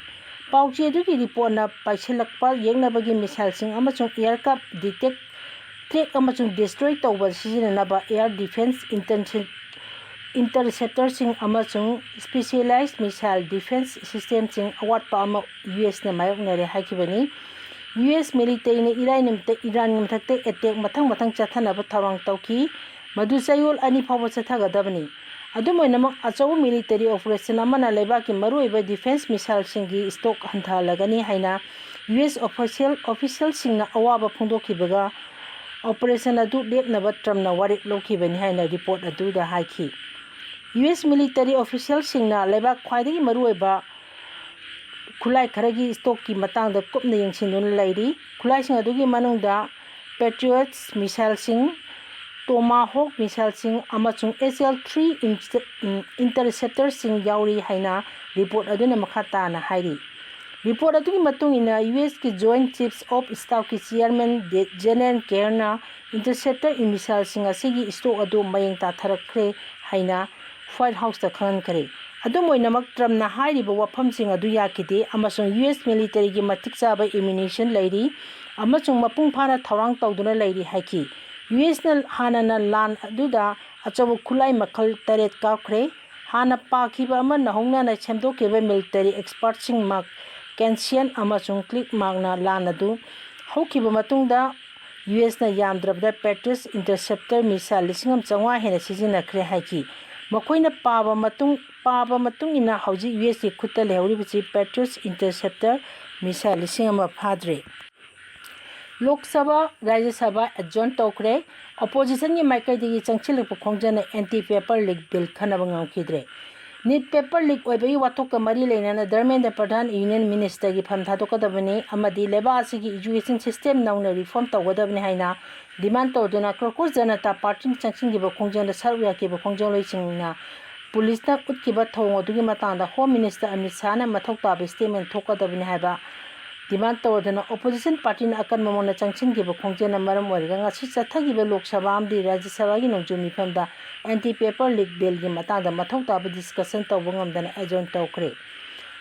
ꯄꯥꯎꯆꯦ ꯑꯗꯨꯒꯤ ꯔꯤꯄꯣꯔꯠꯅ ꯄꯥꯏꯁꯤꯜꯂꯛꯄ ꯌꯦꯛꯅꯕꯒꯤ ꯃꯤꯁꯥꯏꯜꯁꯤꯡ ꯑꯃꯁꯨꯡ ꯑꯦꯌꯔ ꯀ꯭ꯔꯥꯐ ꯗꯤꯇꯦꯛ, ꯇ꯭ꯔꯦꯛ ꯑꯃꯁꯨꯡ ꯗꯤꯁꯇ꯭ꯔꯣꯏ ꯇꯧꯕꯗ ꯁꯤꯖꯤꯟꯅꯅꯕ ꯑꯦꯌꯔ ꯗꯤꯐꯦꯟꯁ ꯏꯟꯇꯔꯁꯦꯞ-, ꯏꯟꯇꯔꯁꯦꯞꯇꯔꯁꯤꯡ ꯑꯃꯁꯨꯡ ꯁ꯭ꯄꯦꯁꯤꯌꯦꯂꯥꯏꯖ ꯃꯤꯁꯥꯏꯜ ꯗꯤꯐꯦꯟꯁ ꯁꯤꯁꯇꯦꯝꯁꯤꯡ ꯑꯋꯥꯠꯄ ꯑꯃ ꯌꯨ ꯑꯦꯁꯅ ꯃꯥꯌꯣꯛꯅꯔꯦ ꯍꯥꯏꯈꯤꯕꯅꯤ꯫ ꯌꯨ ꯑꯦꯁ ꯃꯤꯂꯤꯇꯔꯤꯅ ꯏꯔꯥꯏ ꯅꯨꯃꯤꯠꯇ ꯏꯔꯥꯟꯒꯤ ꯃꯊꯛꯇ ꯑꯦꯇꯦꯛ ꯃꯊꯪ ꯃꯊꯪ ꯆꯠꯊꯅꯕ ꯊꯧꯔꯥꯡ ꯇꯧꯈꯤ꯫ ꯃꯗꯨ ꯆꯌꯣꯜ ꯑꯅꯤ ꯐꯥꯎꯕ ꯆꯠꯊꯒꯗꯕꯅꯤ꯫ ꯑꯗꯨꯝ ꯑꯣꯏꯅꯃꯛ, ꯑꯆꯧꯕ ꯃꯤꯂꯤꯇꯔꯤ ꯑꯣꯄꯔꯦꯁꯟ ꯑꯃꯅ ꯂꯩꯕꯥꯛꯀꯤ ꯃꯔꯨꯑꯣꯏꯕ ꯗꯤꯐꯦꯟꯁ ꯃꯤꯁꯥꯏꯜꯁꯤꯡꯒꯤ ꯁ꯭ꯇꯣꯛ ꯍꯟꯊꯍꯜꯂꯒꯅꯤ ꯍꯥꯏꯅ ꯌꯨ ꯑꯦꯁ ꯑꯣꯐꯤꯁꯤꯌꯦꯜ ꯑꯣꯐꯤꯁꯤꯌꯦꯜꯁꯤꯡꯅ ꯑꯋꯥꯕ ꯐꯣꯡꯗꯣꯛꯈꯤꯕꯒ ꯑꯣꯄꯔꯦꯁꯟ ꯑꯗꯨ ꯂꯦꯞꯅꯕ ꯇ꯭ꯔꯝꯅ ꯋꯥꯔꯦꯞ ꯂꯧꯈꯤꯕꯅꯤ ꯍꯥꯏꯅ ꯔꯤꯄꯣꯔꯠ ꯑꯗꯨꯗ ꯍꯥꯏꯈꯤ꯫ ꯌꯨ ꯑꯦꯁ ꯃꯤꯂꯤꯇꯔꯤ ꯑꯣꯐꯤꯁꯤꯌꯦꯜꯁꯤꯡꯅ ꯂꯩꯕꯥꯛ ꯈ꯭ꯋꯥꯏꯗꯒꯤ ꯃꯔꯨꯑꯣꯏꯕ ꯈꯨꯠꯂꯥꯏ ꯈꯔꯒꯤ ꯏꯁꯇꯣꯛꯀꯤ ꯃꯇꯥꯡꯗ ꯀꯨꯞꯅ ꯌꯦꯡꯁꯤꯟꯗꯨꯅ ꯂꯩꯔꯤ꯫ ꯈꯨꯠꯂꯥꯏꯁꯤꯡ ꯑꯗꯨꯒꯤ ꯃꯅꯨꯡꯗ ꯄꯦꯇ꯭ꯔꯤꯌꯣꯠꯁ ꯃꯤꯁꯥꯏꯜꯁꯤꯡ, ꯇꯣꯃꯥꯍꯣꯛ ꯃꯤꯁꯥꯏꯜꯁꯤꯡ ꯑꯃꯁꯨꯡ ꯑꯦꯁ ꯑꯦꯜ ꯊ꯭ꯔꯤ ꯏꯟꯇꯔꯁꯦꯞꯇꯔꯁꯤꯡ ꯌꯥꯎꯔꯤ ꯍꯥꯏꯅ ꯔꯤꯄꯣꯔꯠ ꯑꯗꯨꯅ ꯃꯈꯥ ꯇꯥꯅ ꯍꯥꯏꯔꯤ꯫ ꯔꯤꯄꯣꯔꯠ ꯑꯗꯨꯒꯤ ꯃꯇꯨꯡ ꯏꯟꯅ, ꯌꯨ ꯑꯦꯁꯀꯤ Joint Chiefs of Staffꯀꯤ Chairman ꯖꯦꯅꯦꯔꯦꯜ ꯀꯦꯌꯔꯅ ꯏꯟꯇꯔꯁꯦꯞꯇꯔ ꯃꯤꯁꯥꯏꯜꯁꯤꯡ ꯑꯁꯤꯒꯤ ꯏꯁꯇꯣꯛ ꯑꯗꯨ ꯃꯌꯦꯡ ꯇꯥꯊꯔꯛꯈ꯭ꯔꯦ ꯍꯥꯏꯅ ꯋꯥꯏꯠ ꯍꯥꯎꯁꯇ ꯈꯪꯍꯟꯈ꯭ꯔꯦ꯫ ꯑꯗꯨꯝ ꯑꯣꯏꯅꯃꯛ, ꯇ꯭ꯔꯝꯅ ꯍꯥꯏꯔꯤꯕ ꯋꯥꯐꯝꯁꯤꯡ ꯑꯗꯨ ꯌꯥꯈꯤꯗꯦ ꯑꯃꯁꯨꯡ ꯌꯨ ꯑꯦꯁ ꯃꯤꯂꯤꯇꯔꯤꯒꯤ ꯃꯇꯤꯛ ꯆꯥꯕ ꯑꯦꯃꯨꯅꯤꯁꯟ ꯂꯩꯔꯤ ꯑꯃꯁꯨꯡ ꯃꯄꯨꯡ ꯐꯥꯅ ꯊꯧꯔꯥꯡ ꯇꯧꯗꯨꯅ ꯂꯩꯔꯤ ꯍꯥꯏꯈꯤ꯫ ꯌꯨ ꯑꯦꯁꯅ ꯍꯥꯟꯅꯅ ꯂꯥꯟ ꯑꯗꯨꯗ ꯑꯆꯧꯕ ꯈꯨꯠꯂꯥꯏ ꯃꯈꯜ ꯇꯔꯦꯠ ꯀꯥꯞꯈ꯭ꯔꯦ꯫ ꯍꯥꯟꯅ ꯄꯥꯈꯤꯕ ꯑꯃ ꯅꯧꯍꯧꯅꯅ ꯁꯦꯝꯗꯣꯛꯈꯤꯕ ꯃꯤꯂꯤꯇꯔꯤ ꯑꯦꯛꯁꯄꯔꯠꯁꯤꯡ ꯃꯥꯔꯛ ꯀꯦꯟꯁꯤꯌꯟ ꯑꯃꯁꯨꯡ ꯀ꯭ꯂꯤꯛ ꯃꯥꯔꯛꯅ ꯂꯥꯟ ꯑꯗꯨ ꯍꯧꯈꯤꯕ ꯃꯇꯨꯡꯗ ꯌꯨ ꯑꯦꯁꯅ ꯌꯥꯝꯗ꯭ꯔꯕꯗ ꯄꯦꯇ꯭ꯔꯤꯌꯣꯠ ꯏꯟꯇꯔꯁꯦꯞꯇꯔ ꯃꯤꯁꯥꯏꯜ ꯂꯤꯁꯤꯡ ꯑꯃ ꯆꯥꯝꯃꯉꯥ ꯍꯦꯟꯅ ꯁꯤꯖꯤꯟꯅꯈ꯭ꯔꯦ ꯍꯥꯏꯈꯤ꯫ ꯃꯈꯣꯏꯅ ꯄꯥꯕ ꯃꯇꯨꯡ, ꯄꯥꯕ ꯃꯇꯨꯡ ꯏꯟꯅ ꯍꯧꯖꯤꯛ ꯌꯨ ꯑꯦꯁꯀꯤ ꯈꯨꯠꯇ ꯂꯩꯍꯧꯔꯤꯕꯁꯤ ꯄꯦꯇ꯭ꯔꯤꯌꯣꯠ ꯏꯟꯇꯔꯁꯦꯞꯇꯔ ꯃꯤꯁꯥꯏꯜ ꯂꯤꯁꯤꯡ ꯑꯃ ꯐꯥꯗ꯭ꯔꯦ꯫ ꯂꯣꯛ ꯁꯚꯥ, ꯔꯥꯖ꯭ꯌ ꯁꯚꯥ ꯑꯦꯗꯖꯣꯔꯟ ꯇꯧꯈ꯭ꯔꯦ꯫ ꯑꯣꯄꯣꯖꯤꯁꯟꯒꯤ ꯃꯥꯏꯀꯩꯗꯒꯤ ꯆꯪꯁꯤꯜꯂꯛꯄ ꯈꯣꯡꯖꯪꯅ ꯑꯦꯟꯇꯤ ꯄꯦꯄꯔ ꯂꯤꯛ ꯕꯤꯜ ꯈꯟꯅꯕ ꯉꯝꯈꯤꯗ꯭ꯔꯦ꯫ ꯅꯤꯠ ꯄꯦꯄꯔ ꯂꯤꯛ ꯑꯣꯏꯕꯒꯤ ꯋꯥꯊꯣꯛꯀ ꯃꯔꯤ ꯂꯩꯅꯅ ꯙꯔꯃꯦꯟꯗ꯭ꯔ ꯄ꯭ꯔꯙꯥꯟ ꯌꯨꯅꯤꯌꯟ ꯃꯤꯅꯤꯁꯇꯔꯒꯤ ꯐꯝ ꯊꯥꯗꯣꯛꯀꯗꯕꯅꯤ ꯑꯃꯗꯤ ꯂꯩꯕꯥꯛ ꯑꯁꯤꯒꯤ ꯏꯖꯨꯀꯦꯁꯟ ꯁꯤꯁꯇꯦꯝ ꯅꯧꯅ ꯔꯤꯐꯣꯔꯝ ꯇꯧꯒꯗꯕꯅꯤ ꯍꯥꯏꯅ ꯗꯤꯃꯥꯟ ꯇꯧꯗꯨꯅ ꯀ꯭ꯔꯣꯀꯣꯁ ꯖꯅꯇꯥ ꯄꯥꯔꯇꯤꯅ ꯆꯪꯁꯤꯟꯈꯤꯕ ꯈꯣꯡꯖꯪꯗ ꯁꯔꯨꯛ ꯌꯥꯈꯤꯕ ꯈꯣꯡꯖꯪꯂꯣꯏꯁꯤꯡꯅ ꯄꯨꯂꯤꯁꯅ ꯎꯠꯈꯤꯕ ꯊꯧꯑꯣꯡ ꯑꯗꯨꯒꯤ ꯃꯇꯥꯡꯗ ꯍꯣꯝ ꯃꯤꯅꯤꯁꯇꯔ ꯑꯃꯤꯠ ꯁꯥꯍꯅ ꯃꯊꯧ ꯇꯥꯕ ꯁ꯭ꯇꯦꯠꯃꯦꯟ ꯊꯣꯛꯀꯗꯕꯅꯤ ꯍꯥꯏꯕ ꯗꯤꯃꯥꯟ ꯇꯧꯔꯗꯨꯅ ꯑꯣꯄꯣꯖꯤꯁꯟ ꯄꯥꯔꯇꯤꯅ ꯑꯀꯟꯕ ꯃꯑꯣꯡꯗ ꯆꯪꯁꯤꯟꯈꯤꯕ ꯈꯣꯡꯖꯪꯅ ꯃꯔꯝ ꯑꯣꯏꯔꯒ ꯉꯁꯤ ꯆꯠꯊꯈꯤꯕ ꯂꯣꯛ ꯁꯚꯥ ꯑꯃꯗꯤ ꯔꯥꯖ꯭ꯌ ꯁꯚꯥꯒꯤ ꯅꯣꯡꯖꯨ ꯃꯤꯐꯝꯗ ꯑꯦꯟꯇꯤ ꯄꯦꯄꯔ ꯂꯤꯛ ꯕꯤꯜꯒꯤ ꯃꯇꯥꯡꯗ ꯃꯊꯧ ꯇꯥꯕ ꯗꯤꯁꯀꯁꯟ ꯇꯧꯕ ꯉꯝꯗꯅ ꯑꯦꯗꯖꯣꯔꯟ ꯇꯧꯈ꯭ꯔꯦ꯫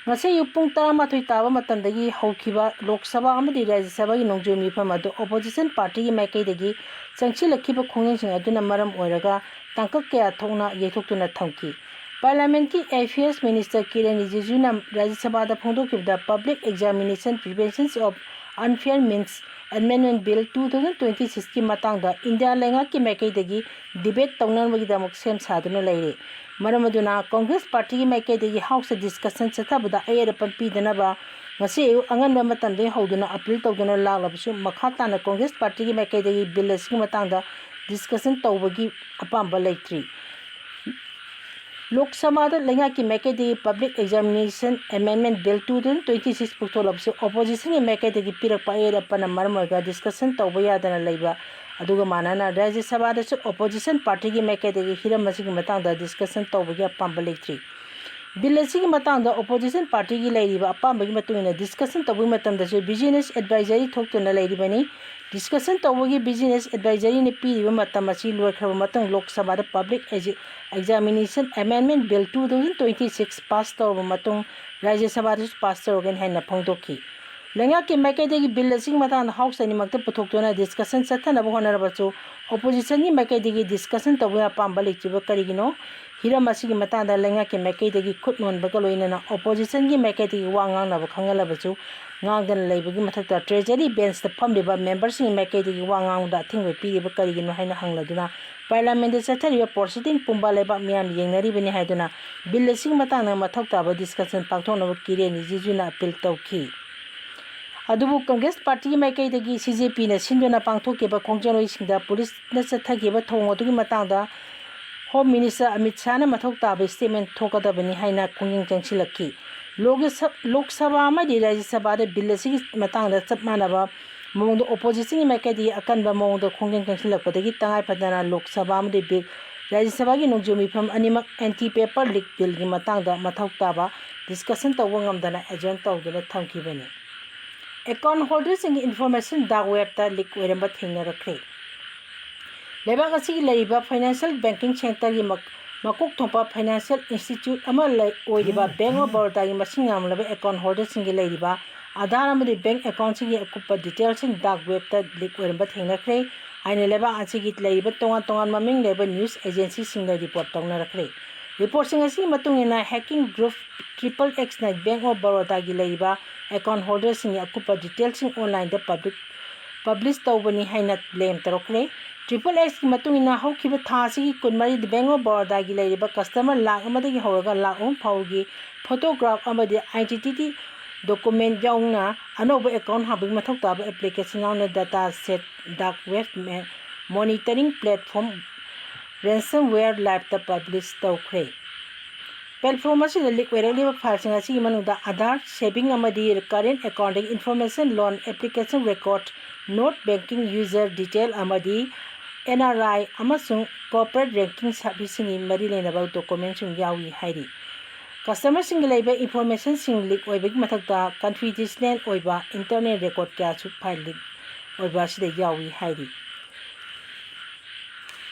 ꯉꯁꯤ ꯑꯌꯨꯛ ꯄꯨꯡ ꯇꯔꯥꯃꯥꯊꯣꯏ ꯇꯥꯕ ꯃꯇꯝꯗꯒꯤ ꯍꯧꯈꯤꯕ ꯂꯣꯛ ꯁꯚꯥ ꯑꯃꯗꯤ ꯔꯥꯖ꯭ꯌ ꯁꯚꯥꯒꯤ ꯅꯣꯡꯖꯨ ꯃꯤꯐꯝ ꯑꯗꯨ ꯑꯣꯄꯣꯖꯤꯁꯟ ꯄꯥꯔꯇꯤꯒꯤ ꯃꯥꯏꯀꯩꯗꯒꯤ ꯆꯪꯁꯤꯜꯂꯛꯈꯤꯕ ꯈꯣꯡꯖꯪꯁꯤꯡ ꯑꯗꯨꯅ ꯃꯔꯝ ꯑꯣꯏꯔꯒ ꯇꯥꯡꯀꯛ ꯀꯌꯥ ꯊꯣꯛꯅ ꯌꯩꯊꯣꯛꯇꯨꯅ ꯊꯝꯈꯤ꯫ ꯄꯥꯔꯂꯤꯌꯥꯃꯦꯟꯠꯀꯤ ꯑꯦꯐꯤꯌꯔꯁ ꯃꯤꯅꯤꯁꯇꯔ ꯀꯤꯔꯦꯟ ꯔꯤꯖꯤꯖꯨꯅ ꯔꯥꯖ꯭ꯌ ꯁꯚꯥꯗ ꯐꯣꯡꯗꯣꯛꯈꯤꯕꯗ Public Examination Prevention of Unfair Means Amendment Bill two thousand twenty sixꯀꯤ ꯃꯇꯥꯡꯗ ꯏꯟꯗꯤꯌꯥ ꯂꯩꯉꯥꯛꯀꯤ ꯃꯥꯏꯀꯩꯗꯒꯤ ꯗꯤꯕꯦꯠ ꯇꯧꯅꯅꯕꯒꯤꯗꯃꯛ ꯁꯦꯝ ꯁꯥꯗꯨꯅ ꯂꯩꯔꯦ꯫ ꯃꯔꯝ ꯑꯗꯨꯅ ꯀꯪꯒ꯭ꯔꯦꯁ ꯄꯥꯔꯇꯤꯒꯤ ꯃꯥꯏꯀꯩꯗꯒꯤ ꯍꯥꯎꯁꯇ ꯗꯤꯁꯀꯁꯟ ꯆꯠꯊꯕꯗ ꯑꯌꯦꯠ ꯑꯄꯟ ꯄꯤꯗꯅꯕ ꯉꯁꯤ ꯑꯌꯨꯛ ꯑꯉꯟꯕ ꯃꯇꯝꯗꯒꯤ ꯍꯧꯗꯨꯅ ꯑꯄꯤꯜ ꯇꯧꯗꯨꯅ ꯂꯥꯛꯂꯕꯁꯨ, ꯃꯈꯥ ꯇꯥꯅ ꯀꯣꯡꯒ꯭ꯔꯦꯁ ꯄꯥꯔꯇꯤꯒꯤ ꯃꯥꯏꯀꯩꯗꯒꯤ ꯕꯤꯜ ꯑꯁꯤꯒꯤ ꯃꯇꯥꯡꯗ ꯗꯤꯁꯀꯁꯟ ꯇꯧꯕꯒꯤ ꯑꯄꯥꯝꯕ ꯂꯩꯇ꯭ꯔꯤ꯫ ꯂꯣꯛ ꯁꯚꯥꯗ ꯂꯩꯉꯥꯛꯀꯤ ꯃꯥꯏꯀꯩꯗꯒꯤ Public Examination Amendment Bill two thousand twenty six ꯄꯨꯊꯣꯛꯂꯕꯁꯨ, ꯑꯣꯄꯣꯖꯤꯁꯟꯒꯤ ꯃꯥꯏꯀꯩꯗꯒꯤ ꯄꯤꯔꯛꯄ ꯑꯌꯦꯠ ꯑꯄꯟꯅ ꯃꯔꯝ ꯑꯣꯏꯔꯒ ꯗꯤꯁꯀꯁꯟ ꯇꯧꯕ ꯌꯥꯗꯅ ꯂꯩꯕ ꯑꯗꯨꯒ ꯃꯥꯟꯅꯅ, ꯔꯥꯖ꯭ꯌ ꯁꯚꯥꯗꯁꯨ ꯑꯣꯄꯣꯖꯤꯁꯟ ꯄꯥꯔꯇꯤꯒꯤ ꯃꯥꯏꯀꯩꯗꯒꯤ ꯍꯤꯔꯝ ꯑꯁꯤꯒꯤ ꯃꯇꯥꯡꯗ ꯗꯤꯁꯀꯁꯟ ꯇꯧꯕꯒꯤ ꯑꯄꯥꯝꯕ ꯂꯩꯇ꯭ꯔꯤ꯫ ꯕꯤꯜ ꯑꯁꯤꯒꯤ ꯃꯇꯥꯡꯗ ꯑꯣꯄꯣꯖꯤꯁꯟ ꯄꯥꯔꯇꯤꯒꯤ ꯂꯩꯔꯤꯕ ꯑꯄꯥꯝꯕꯒꯤ ꯃꯇꯨꯡ ꯏꯟꯅ ꯗꯤꯁꯀꯁꯟ ꯇꯧꯕꯒꯤ ꯃꯇꯝꯗꯁꯨ ꯕꯤꯖꯤꯅꯦꯁ ꯑꯦꯗꯚꯥꯏꯖꯔꯤ ꯊꯣꯛꯇꯨꯅ ꯂꯩꯔꯤꯕꯅꯤ꯫ ꯗꯤꯁꯀꯁꯟ ꯇꯧꯕꯒꯤ ꯕꯤꯖꯤꯅꯦꯁ ꯑꯦꯗꯚꯥꯏꯖꯔꯤꯅ ꯄꯤꯔꯤꯕ ꯃꯇꯝ ꯑꯁꯤ ꯂꯣꯏꯈ꯭ꯔꯕ ꯃꯇꯨꯡ, ꯂꯣꯛ ꯁꯚꯥꯗ Public Examination Amendment Bill two thousand twenty six pass ꯇꯧꯔꯕ ꯃꯇꯨꯡ, ꯔꯥꯖ꯭ꯌ ꯁꯚꯥꯗꯁꯨ ꯄꯥꯁ ꯇꯧꯔꯒꯅꯤ ꯍꯥꯏꯅ ꯐꯣꯡꯗꯣꯛꯈꯤ꯫ ꯂꯩꯉꯥꯛꯀꯤ ꯃꯥꯏꯀꯩꯗꯒꯤ ꯕꯤꯜ ꯑꯁꯤꯒꯤ ꯃꯇꯥꯡꯗ ꯍꯥꯎꯁ ꯑꯅꯤꯃꯛꯇ ꯄꯨꯊꯣꯛꯇꯨꯅ ꯗꯤꯁꯀꯁꯟ ꯆꯠꯊꯅꯕ ꯍꯣꯠꯅꯔꯕꯁꯨ, ꯑꯣꯄꯣꯖꯤꯁꯟꯒꯤ ꯃꯥꯏꯀꯩꯗꯒꯤ ꯗꯤꯁꯀꯁꯟ ꯇꯧꯕꯒꯤ ꯑꯄꯥꯝꯕ ꯂꯩꯇ꯭ꯔꯤꯕ ꯀꯔꯤꯒꯤꯅꯣ? ꯍꯤꯔꯝ ꯑꯁꯤꯒꯤ ꯃꯇꯥꯡꯗ ꯂꯩꯉꯥꯛꯀꯤ ꯃꯥꯏꯀꯩꯗꯒꯤ ꯈꯨꯠ ꯅꯣꯟꯕꯒ ꯂꯣꯏꯅꯅ ꯑꯣꯄꯣꯖꯤꯁꯟꯒꯤ ꯃꯥꯏꯀꯩꯗꯒꯤ ꯋꯥ ꯉꯥꯡꯅꯕ ꯈꯪꯍꯜꯂꯕꯁꯨ, ꯉꯥꯡꯗꯅ ꯂꯩꯕꯒꯤ ꯃꯊꯛꯇ, ꯇ꯭ꯔꯦꯖꯔꯤ ꯕꯦꯟꯁꯇ ꯐꯝꯂꯤꯕ ꯃꯦꯝꯕꯔꯁꯤꯡꯒꯤ ꯃꯥꯏꯀꯩꯗꯒꯤ ꯋꯥ ꯉꯥꯡꯕꯗ ꯑꯊꯤꯡꯕ ꯄꯤꯔꯤꯕ ꯀꯔꯤꯒꯤꯅꯣ ꯍꯥꯏꯅ ꯍꯪꯂꯗꯨꯅ, ꯄꯥꯔꯂꯤꯌꯥꯃꯦꯟꯗ ꯆꯠꯊꯔꯤꯕ ꯄ꯭ꯔꯣꯁꯤꯗꯤꯡ ꯄꯨꯝꯕ ꯂꯩꯕꯥꯛ ꯃꯤꯌꯥꯝꯅ ꯌꯦꯡꯅꯔꯤꯕꯅꯤ ꯍꯥꯏꯗꯨꯅ, ꯕꯤꯜ ꯑꯁꯤꯒꯤ ꯃꯇꯥꯡꯗ ꯃꯊꯧ ꯇꯥꯕ ꯗꯤꯁꯀꯁꯟ ꯄꯥꯡꯊꯣꯛꯅꯕ ꯀꯤꯔꯦꯟ ꯔꯤꯖꯤꯖꯨꯅ ꯑꯄꯤꯜ ꯇꯧꯈꯤ꯫ ꯑꯗꯨꯕꯨ ꯀꯪꯒ꯭ꯔꯦꯁ ꯄꯥꯔꯇꯤꯒꯤ ꯃꯥꯏꯀꯩꯗꯒꯤ ꯁꯤ ꯖꯦ ꯄꯤꯅ ꯁꯤꯟꯗꯨꯅ ꯄꯥꯡꯊꯣꯛꯈꯤꯕ ꯈꯣꯡꯖꯪꯂꯣꯏꯁꯤꯡꯗ ꯄꯨꯂꯤꯁꯅ ꯆꯠꯊꯈꯤꯕ ꯊꯧꯑꯣꯡ ꯑꯗꯨꯒꯤ ꯃꯇꯥꯡꯗ ꯍꯣꯝ ꯃꯤꯅꯤꯁꯇꯔ ꯑꯃꯤꯠ ꯁꯥꯍꯅ ꯃꯊꯧ ꯇꯥꯕ ꯁ꯭ꯇꯦꯠꯃꯦꯟ ꯊꯣꯛꯀꯗꯕꯅꯤ ꯍꯥꯏꯅ ꯈꯣꯡꯖꯪ ꯆꯪꯁꯤꯜꯂꯛꯈꯤ꯫ ꯂꯣꯛ ꯁ-, ꯂꯣꯛ ꯁꯚꯥ ꯑꯃꯗꯤ ꯔꯥꯖ꯭ꯌ ꯁꯚꯥꯗ ꯕꯤꯜ ꯑꯁꯤꯒꯤ ꯃꯇꯥꯡꯗ ꯆꯞ ꯃꯥꯟꯅꯕ ꯃꯑꯣꯡꯗ ꯑꯣꯄꯣꯖꯤꯁꯟꯒꯤ ꯃꯥꯏꯀꯩꯗꯒꯤ ꯑꯀꯟꯕ ꯃꯑꯣꯡꯗ ꯈꯣꯡꯖꯪ ꯆꯪꯁꯤꯜꯂꯛꯄꯗꯒꯤ ꯇꯉꯥꯏ ꯐꯗꯅ ꯂꯣꯛ ꯁꯚꯥ ꯑꯃꯗꯤ ꯕꯤꯜ, ꯔꯥꯖ꯭ꯌ ꯁꯚꯥꯒꯤ ꯅꯣꯡꯖꯨ ꯃꯤꯐꯝ ꯑꯅꯤꯃꯛ ꯑꯦꯟꯇꯤ ꯄꯦꯄꯔ ꯂꯤꯛ ꯕꯤꯜꯒꯤ ꯃꯇꯥꯡꯗ ꯃꯊꯧ ꯇꯥꯕ ꯗꯤꯁꯀꯁꯟ ꯇꯧꯕ ꯉꯝꯗꯅ ꯑꯦꯖꯣꯔꯟ ꯇꯧꯗꯨꯅ ꯊꯝꯈꯤꯕꯅꯤ꯫ ꯑꯦꯀꯥꯎꯟ ꯍꯣꯜꯗꯔꯁꯤꯡꯒꯤ ꯏꯟꯐꯣꯔꯃꯦꯁꯟ ꯗꯥꯔꯛ ꯋꯦꯕꯇ ꯂꯤꯛ ꯑꯣꯏꯔꯝꯕ ꯊꯦꯡꯅꯔꯛꯈ꯭ꯔꯦ꯫ ꯂꯩꯕꯥꯛ ꯑꯁꯤꯒꯤ ꯂꯩꯔꯤꯕ ꯐꯥꯏꯅꯥꯟꯁꯤꯌꯦꯜ ꯕꯦꯡꯀꯤꯡ ꯁꯦꯛꯇꯔꯒꯤ ꯃꯛ-, ꯃꯀꯣꯛ ꯊꯣꯡꯕ ꯐꯥꯏꯅꯥꯟꯁꯤꯌꯦꯜ ꯏꯟꯁꯇꯤꯇ꯭ꯌꯨꯠ ꯑꯃ ꯂꯩ-, ꯑꯣꯏꯔꯤꯕ ꯕꯦꯡꯛ ꯑꯣꯐ ꯕꯔꯣꯗꯥꯒꯤ ꯃꯁꯤꯡ ꯌꯥꯝꯂꯕ ꯑꯦꯀꯥꯎꯟ ꯍꯣꯜꯗꯔꯁꯤꯡꯒꯤ ꯂꯩꯔꯤꯕ ꯑꯥꯙꯥꯔ ꯑꯃꯗꯤ ꯕꯦꯡꯛ ꯑꯦꯀꯥꯎꯟꯁꯤꯡꯒꯤ ꯑꯀꯨꯞꯄ ꯗꯤꯇꯦꯜꯁꯤꯡ ꯗꯥꯔꯛ ꯋꯦꯕꯇ ꯂꯤꯛ ꯑꯣꯏꯔꯝꯕ ꯊꯦꯡꯅꯈ꯭ꯔꯦ ꯍꯥꯏꯅ ꯂꯩꯕꯥꯛ ꯑꯁꯤꯒꯤ ꯂꯩꯔꯤꯕ ꯇꯣꯉꯥꯟ ꯇꯣꯉꯥꯟꯕ ꯃꯃꯤꯡ ꯂꯩꯔꯕ ꯅ꯭ꯌꯨꯁ ꯑꯦꯖꯦꯟꯁꯤꯁꯤꯡꯅ ꯔꯤꯄꯣꯔꯠ ꯇꯧꯅꯔꯛꯈ꯭ꯔꯦ꯫ ꯔꯤꯄꯣꯔꯠꯁꯤꯡ ꯑꯁꯤꯒꯤ ꯃꯇꯨꯡ ꯏꯟꯅ, ꯍꯦꯀꯤꯡ ꯒ꯭ꯔꯨꯞ ꯇ꯭ꯔꯤꯄꯜ ꯑꯦꯛꯁꯅ ꯕꯦꯡꯛ ꯑꯣꯐ ꯕꯔꯣꯗꯥꯒꯤ ꯂꯩꯔꯤꯕ ꯑꯦꯀꯥꯎꯟ ꯍꯣꯜꯗꯔꯁꯤꯡꯒꯤ ꯑꯀꯨꯞꯄ ꯗꯤꯇꯦꯜꯁꯤꯡ ꯑꯣꯟꯂꯥꯏꯟꯗ ꯄꯕ꯭ꯂꯤꯛ, ꯄꯕ꯭ꯂꯤꯁ ꯇꯧꯕꯅꯤ ꯍꯥꯏꯅ ꯀ꯭ꯂꯦꯝ ꯇꯧꯔꯛꯈ꯭ꯔꯦ꯫ ꯇ꯭ꯔꯤꯄꯜ ꯑꯦꯛꯁꯀꯤ ꯃꯇꯨꯡ ꯏꯟꯅ, ꯍꯧꯈꯤꯕ ꯊꯥ ꯑꯁꯤꯒꯤ ꯀꯨꯟꯃꯔꯤꯗ ꯕꯦꯡꯛ ꯑꯣꯐ ꯕꯔꯣꯗꯥꯒꯤ ꯂꯩꯔꯤꯕ ꯀꯁꯇꯃꯔ ꯂꯥꯈ ꯑꯃꯗꯒꯤ ꯍꯧꯔꯒ ꯂꯥꯈ ꯑꯍꯨꯝ ꯐꯥꯎꯒꯤ ꯐꯣꯇꯣꯒ꯭ꯔꯥꯐ ꯑꯃꯗꯤ ꯑꯥꯏꯗꯦꯟꯇꯤꯇꯤ document ꯌꯥꯎꯅ ꯑꯅꯧꯕ account ꯍꯥꯡꯕꯒꯤ ꯃꯊꯧ ꯇꯥꯕ application ꯌꯥꯎꯅ data set dark web monitoring platform ransomware live ꯇ publish ꯇꯧꯈ꯭ꯔꯦ꯫ Platform ꯑꯁꯤꯗ leak ꯑꯣꯏꯔꯛꯂꯤꯕ fileꯁꯤꯡ ꯑꯁꯤꯒꯤ ꯃꯅꯨꯡꯗ Aadhaar saving ꯑꯃꯗꯤ current account information, loan application record, not banking user detail ꯑꯃꯗꯤ N R I ꯑꯃꯁꯨꯡ corporate ranking service ꯁꯤꯡꯒꯤ ꯃꯔꯤ ꯂꯩꯅꯕ document ꯁꯤꯡ ꯌꯥꯎꯏ ꯍꯥꯏꯔꯤ꯫ Customer ꯁꯤꯡꯒꯤ ꯂꯩꯕ information ꯁꯤꯡ leak ꯑꯣꯏꯕꯒꯤ ꯃꯊꯛꯇ confidential ꯑꯣꯏꯕ internal record ꯀꯌꯥꯁꯨ file leak ꯑꯣꯏꯕ ꯑꯁꯤꯗ ꯌꯥꯎꯏ ꯍꯥꯏꯔꯤ꯫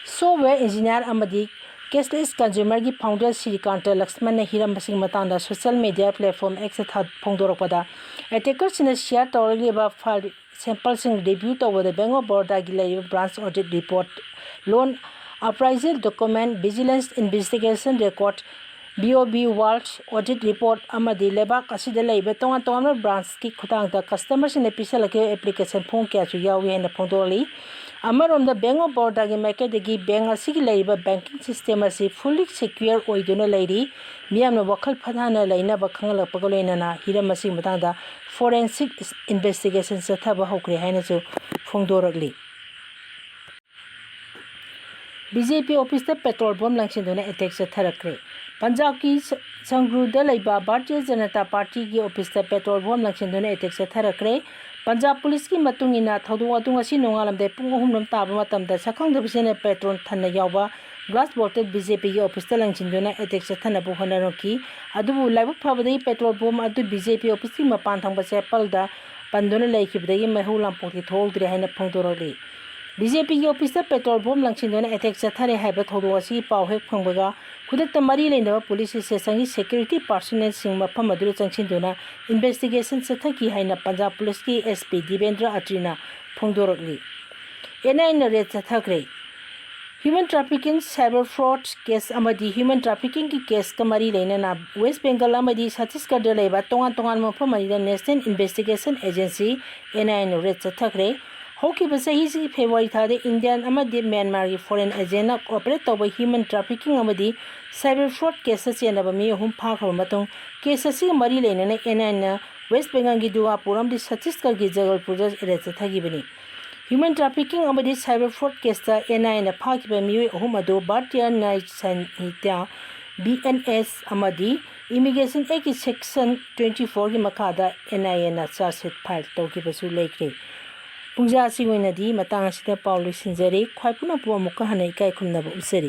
Software engineer ꯑꯃꯗꯤ cashless consumer ꯒꯤ founder ꯁ꯭ꯔꯤꯀꯥꯟꯇ ꯂꯛꯁꯃꯟꯅ ꯍꯤꯔꯝ ꯑꯁꯤꯒꯤ ꯃꯇꯥꯡꯗ social media platform X ꯇ ꯊꯥ-, ꯐꯣꯡꯗꯣꯔꯛꯄꯗ, attacker ꯁꯤꯡꯅ share ꯇꯧꯔꯛꯂꯤꯕ file sample ꯁꯤꯡ review ꯇꯧꯕꯗ Bank of Baroda ꯒꯤ ꯂꯩꯔꯤꯕ branch audit report, loan appraisal document, vigilance investigation record, B O B vault audit report ꯑꯃꯗꯤ ꯂꯩꯕꯥꯛ ꯑꯁꯤꯗ ꯂꯩꯔꯤꯕ ꯇꯣꯉꯥꯟ ꯇꯣꯉꯥꯟꯕ branch ꯀꯤ ꯈꯨꯠꯊꯥꯡꯗ customer ꯁꯤꯡꯅ ꯄꯤꯁꯜꯂꯛꯈꯤꯕ application form ꯀꯌꯥꯁꯨ ꯌꯥꯎꯏ ꯍꯥꯏꯅ ꯐꯣꯡꯗꯣꯛꯂꯤ꯫ ꯑꯃꯔꯣꯝꯗ Bank of Baroda ꯒꯤ ꯃꯥꯏꯀꯩꯗꯒꯤ bank ꯑꯁꯤꯒꯤ ꯂꯩꯔꯤꯕ banking system ꯑꯁꯤ fully secure ꯑꯣꯏꯗꯨꯅ ꯂꯩꯔꯤ꯫ ꯃꯤꯌꯥꯝꯅ ꯋꯥꯈꯜ ꯐꯊꯅ ꯂꯩꯅꯕ ꯈꯪꯍꯜꯂꯛꯄꯒ ꯂꯣꯏꯅꯅ ꯍꯤꯔꯝ ꯑꯁꯤꯒꯤ ꯃꯇꯥꯡꯗ forensic investigation ꯆꯠꯊꯕ ꯍꯧꯈ꯭ꯔꯦ ꯍꯥꯏꯅꯁꯨ ꯐꯣꯡꯗꯣꯔꯛꯂꯤ꯫ B J P office ꯇ petrol bomb ꯂꯪꯁꯤꯟꯗꯨꯅ attack ꯆꯠꯊꯔꯛꯈ꯭ꯔꯦ꯫ ꯄꯟꯖꯥꯕꯀꯤ ꯁ-, ꯁꯪꯒ꯭ꯔꯨꯗ ꯂꯩꯕ ꯚꯥꯔꯇꯤꯌ ꯖꯅꯇꯥ ꯄꯥꯔꯇꯤꯒꯤ office ꯇ petrol bomb ꯂꯪꯁꯤꯟꯗꯨꯅ attack ꯆꯠꯊꯔꯛꯈ꯭ꯔꯦ꯫ ꯄꯟꯖꯥꯕ ꯄꯨꯂꯤꯁꯀꯤ ꯃꯇꯨꯡ ꯏꯟꯅ, ꯊꯧꯗꯣꯛ ꯑꯗꯨ ꯉꯁꯤ ꯅꯣꯡꯉꯥꯜꯂꯝꯗꯥꯏ ꯄꯨꯡ ꯑꯍꯨꯝ ꯔꯣꯝ ꯇꯥꯕ ꯃꯇꯝꯗ ꯁꯛꯈꯪꯗꯕꯁꯤꯡꯅ petrol ꯊꯟꯅ ꯌꯥꯎꯕ glass bottle B J P ꯒꯤ office ꯇ ꯂꯪꯁꯤꯟꯗꯨꯅ attack ꯆꯠꯊꯅꯕ ꯍꯣꯠꯅꯔꯝꯈꯤ꯫ ꯑꯗꯨꯕꯨ ꯂꯥꯏꯕꯛ ꯐꯕꯗꯒꯤ petrol bomb ꯑꯗꯨ B J P office ꯀꯤ ꯃꯄꯥꯟ ꯊꯪꯕ chapel ꯗ ꯄꯟꯗꯨꯅ ꯂꯩꯈꯤꯕꯗꯒꯤ ꯃꯩꯍꯧ ꯂꯥꯡꯄꯣꯛꯇꯤ ꯊꯣꯛꯍꯧꯗ꯭ꯔꯦ ꯍꯥꯏꯅ ꯐꯣꯡꯗꯣꯔꯛꯂꯤ꯫ B J P ꯒꯤ office ꯇ petrol bomb ꯂꯪꯁꯤꯟꯗꯨꯅ attack ꯆꯠꯊꯔꯦ ꯍꯥꯏꯕ ꯊꯧꯗꯣꯛ ꯑꯁꯤꯒꯤ ꯄꯥꯎ ꯍꯦꯛ ꯐꯪꯕꯒ, ꯈꯨꯗꯛꯇ ꯃꯔꯤ ꯂꯩꯅꯕ police station ꯒꯤ security personnel ꯁꯤꯡ ꯃꯐꯝ ꯑꯗꯨꯗ ꯆꯪꯁꯤꯟꯗꯨꯅ investigation ꯆꯠꯊꯈꯤ ꯍꯥꯏꯅ ꯄꯟꯖꯥꯕ ꯄꯨꯂꯤꯁꯀꯤ S P ꯗꯤꯕꯦꯟꯗ꯭ꯔ ꯑꯇ꯭ꯔꯤꯅ ꯐꯣꯡꯗꯣꯔꯛꯂꯤ꯫ N I A ꯅ raid ꯆꯠꯊꯈ꯭ꯔꯦ꯫ Human trafficking, cyber fraud case ꯑꯃꯗꯤ human trafficking ꯒꯤ case ꯀ ꯃꯔꯤ ꯂꯩꯅꯅ West Bengal ꯑꯃꯗꯤ ꯆꯇꯤꯁꯒꯔꯗ ꯂꯩꯕ ꯇꯣꯉꯥꯟ ꯇꯣꯉꯥꯟꯕ ꯃꯐꯝ ꯑꯅꯤꯗ National Investigation Agency, N I A ꯅ raid ꯆꯠꯊꯈ꯭ꯔꯦ꯫ ꯍꯧꯈꯤꯕ ꯆꯍꯤꯁꯤꯒꯤ February ꯊꯥꯗ Indian ꯑꯃꯗꯤ Myanmar ꯒꯤ foreign agent ꯅ operate ꯇꯧꯕ human trafficking ꯑꯃꯗꯤ cyber fraud case ꯇ ꯆꯦꯟꯅꯕ ꯃꯤꯑꯣꯏ ꯑꯍꯨꯝ ꯐꯥꯈ꯭ꯔꯕ ꯃꯇꯨꯡ, case ꯑꯁꯤꯒ ꯃꯔꯤ ꯂꯩꯅꯅ N I A ꯅ ꯋꯦꯁ ꯕꯦꯡꯒꯜꯒꯤ ꯗꯨꯔꯒꯥꯄꯨꯔ ꯑꯃꯗꯤ ꯁꯠꯇꯤꯁꯒꯔꯒꯤ ꯖꯒꯜꯄꯨꯔꯗ ꯑꯦꯔꯦꯁ ꯆꯠꯊꯈꯤꯕꯅꯤ꯫ ꯍ꯭ꯌꯨꯃꯦꯟ ꯇ꯭ꯔꯥꯐꯤꯀꯤꯡ ꯑꯃꯗꯤ ꯁꯥꯏꯕꯔ ꯐ꯭ꯔꯣꯗ ꯀꯦꯁꯇ ꯑꯦꯟ ꯑꯥꯏ ꯑꯦꯅ ꯐꯥꯈꯤꯕ ꯃꯤꯑꯣꯏ ꯑꯍꯨꯝ ꯑꯗꯨ ꯚꯥꯔꯇꯤꯌꯥ ꯅ꯭ꯌꯥꯌ ꯁꯥꯍꯤꯇ꯭ꯌ, ꯕꯤ ꯑꯦꯟ ꯑꯦꯁ, ꯑꯃꯗꯤ ꯏꯃꯤꯒ꯭ꯔꯦꯁꯟ ꯑꯦꯛꯀꯤ ꯁꯦꯛꯁꯟ ꯇ꯭ꯋꯦꯟꯇꯤ ꯐꯣꯔꯒꯤ ꯃꯈꯥꯗ ꯑꯦꯟ ꯑꯥꯏ ꯑꯦꯅ ꯆꯥꯔꯖ ꯁꯤꯠ ꯐꯥꯏꯜ ꯇꯧꯈꯤꯕꯁꯨ ꯂꯩꯈ꯭ꯔꯦ꯫ ꯄꯨꯡꯖꯥꯁꯤꯒꯤ ꯑꯣꯏꯅꯗꯤ ꯃꯇꯥꯡ ꯑꯁꯤꯗ ꯄꯥꯎ ꯂꯣꯏꯁꯤꯟꯖꯔꯦ꯫ ꯈ꯭ꯋꯥꯏ ꯄꯨꯝꯅꯃꯛꯄꯨ ꯑꯃꯨꯛꯀ ꯍꯟꯅ ꯏꯀꯥꯏ ꯈꯨꯝꯅꯕ ꯎꯠꯆꯔꯤ꯫